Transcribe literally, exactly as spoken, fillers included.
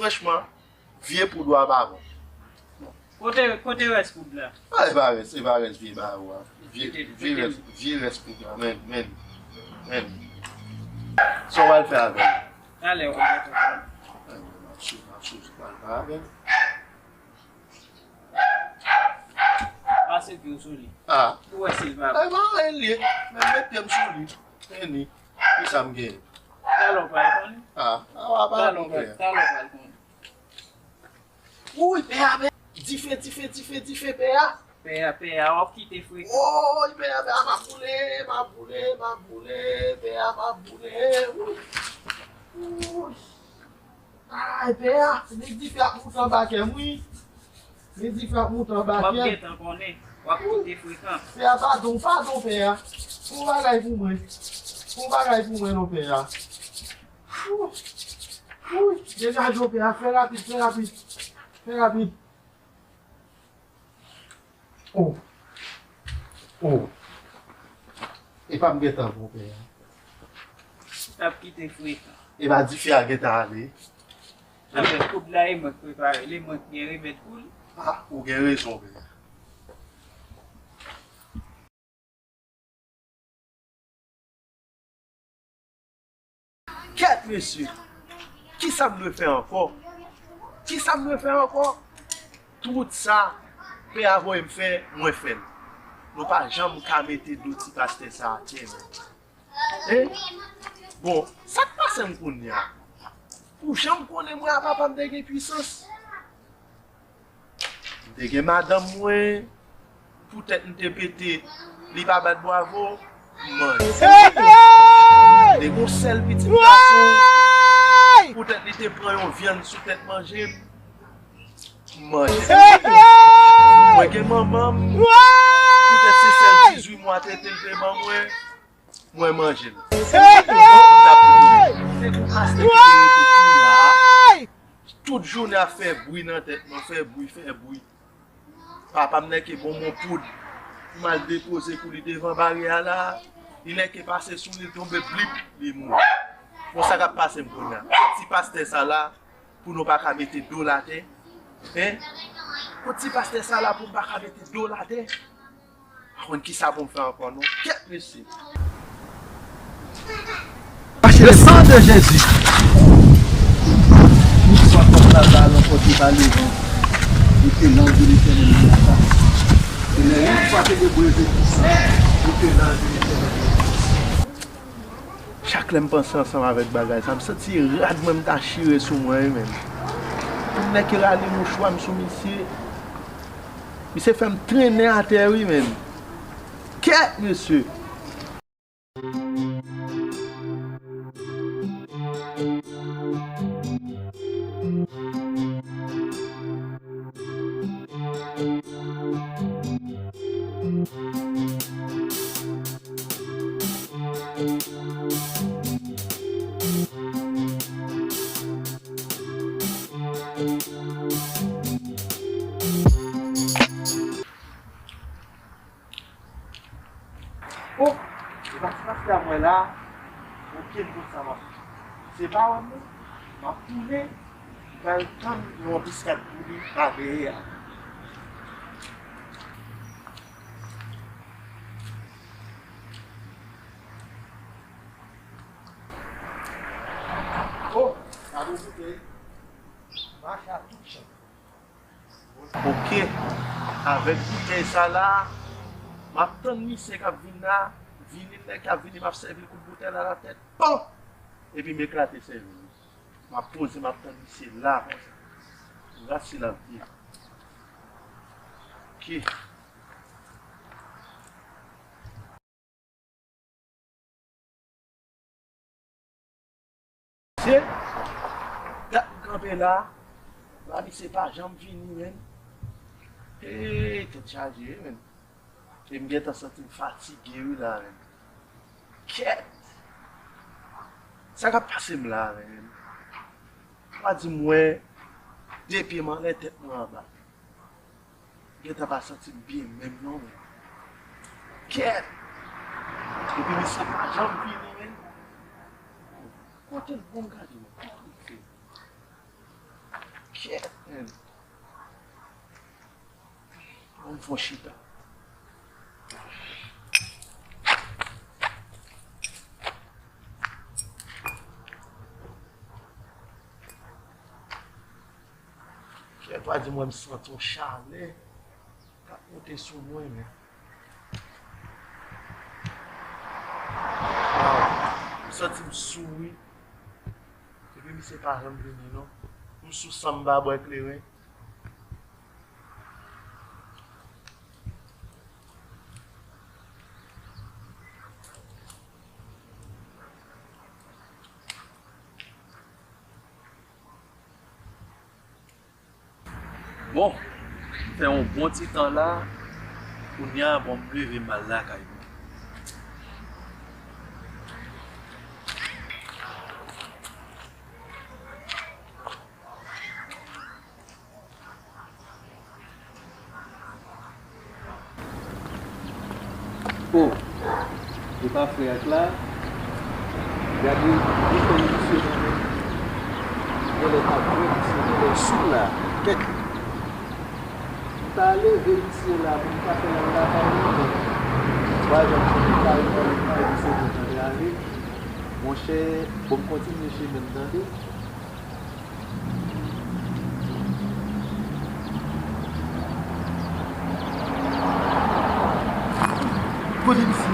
Franchman, vye poud ou a pa bon. Kote, kote rès poud la? Ah, e pa rès, e pa rès vye bagay ou a. Vye, vye rès, vye rès poud la, men, men, men. Sa w al fè avè l? Talè w ap gade. M ap sou, m ap sou, sa w al fè avè l? Pase pye w sou li. Ah. Pou wè si l pa bon. E pa anyen l ye. Men m met pye m sou li. Anyen li. Ki sa m gen? Talè w pral konnen. Ah, a w a pa bon, frè. Talè w pral konnen. Wouy, pè a, pè a. Dife, dife, dife, dife, pè a. Pè a, pè a, w ap kite frekan. Wouy, pè a, pè a, m ap boule, m ap boule, m ap boule, pè a, m ap boule. Wouy. Wouy. Ay, pè a, nèg dife ap moute anba kè m, wi. Nèg dife ap moute anba kè m. W ap gentan konnen. W ap kite frekan. Pè a, padon, padon, pè a. Fè yon bagay pou mwen. Fè yon bagay pou mwen, non, pè a. Wouy. Wouy, degaje w, pè a, fè rapid, fè rapid. Fè rapid. Oh. Oh. Epa m gentan bon, pè a. L ap kite frekan. Epa dife a gentan ale. Sa fè koud la e mwen k prepare l, e mwen k gen remèd pou li. Ah, ou gen rezon, pè a. Kèt, mesye! Kisa m dwe fè ankò? Kisa m dwe fè ankò? Tout sa pè a voye m fè, mwen fè l. Nou pa janm ka mete do ti pastè sa atè, menm. Hein? Bon, sa k pase m kounye a? Ou janm konnen mwen a papa m te gen pwisans? M te gen madanm mwen, poutèt m te pete, li pa bat bwavo, m manje. M te gen yon sèl pitit gason, poutèt li te pran yon vyann sou tèt manje m, m manje. Mwen gen manman m, poutèt se sèl dizuit mwa tete l te ban mwen, mwen manje l. Se yon pastè ki te rete tou la. Tout jounen ap fè bri nan tèt mwen, fè bri, fè bri. Papa m nèke bon mon poud. M al depoze kou li devan baryè a la. Li nèke pase sou li, l tonbe blip, li mouri. Bon, sa k ap pase m kounye a? Kot ti pastè sa la, pou nou pa ka mete do l atè? Hein? Kot ti pastè sa la pou m pa ka mete do l atè? Pa konn kisa pou m fè ankò non. Kèt mesye. Le sang de Jésus. Tout sa kòb la ba l ankò te ba levan. Li te nan de Letènèl nan sa. Senyè, yon fwa te deboule tout sa. Li te nan de Letènèl nan sa. Chak lè m panse ansanm avèk bagay sa, m santi rad mwen m ta chire sou mwen wi menm. M nèke rale mouchwa m sou misye. Misye fè m trennen atè wi menm. Kèt mesye. Oh, e pa ti pastè a m wè la. Ok, m konn sa m ap fè. Se pa wè m non. M ap tounen, m pral tann yon biskad pou li pa dèyè a. Oh, gade yon boutèy. Mache a tout chan. Ok. Avèk boutèy sa la, m ap tann misye k ap vin la. Vini, nèg k ap vini, m ap sèvi l kout boutèy la nan tèt. Pon! Epi m eklate sèvi l. M ap poze, m ap tann misye la konsa. Gras si l ap vini. Ok. Misye, dat m kanpe la, la misye pa janm vini, menn. Hey, tèt chaje, wi, menn. E m gentan santi m fatige, wi, la, menn. Kèt! Sa k ap pase m la, menn? Pa di m wè de pye m anlè, tèt mwen anba. Gentan pa santi m byen menm non, men. Kèt! Epi misye pa janm vini, men. Kote l bon gade, men? Kote l fè? Kèt, men. Bon, m fon chita. Kèt, pa di mwen m santi yon chalè k ap monte sou mwen, men. Waw, m santi m sou, wi. Epi misye pa janm vini, non. M sou san m pa bwè kleren. Bon, m fè yon bon ti tan la, kounye a, bon, m leve m al lakay mwen. O, e pa frè ak la. Gade, li fè misye nan men. Genlè pa kwè misye genlè sou la. Kèt. M ta leve misye la pou m ta fè l al lakay li, men m pa janm konnen kay li, kay misye gentan ale. Monchè, bon, m kontinye chemen m, tande. Kote misye?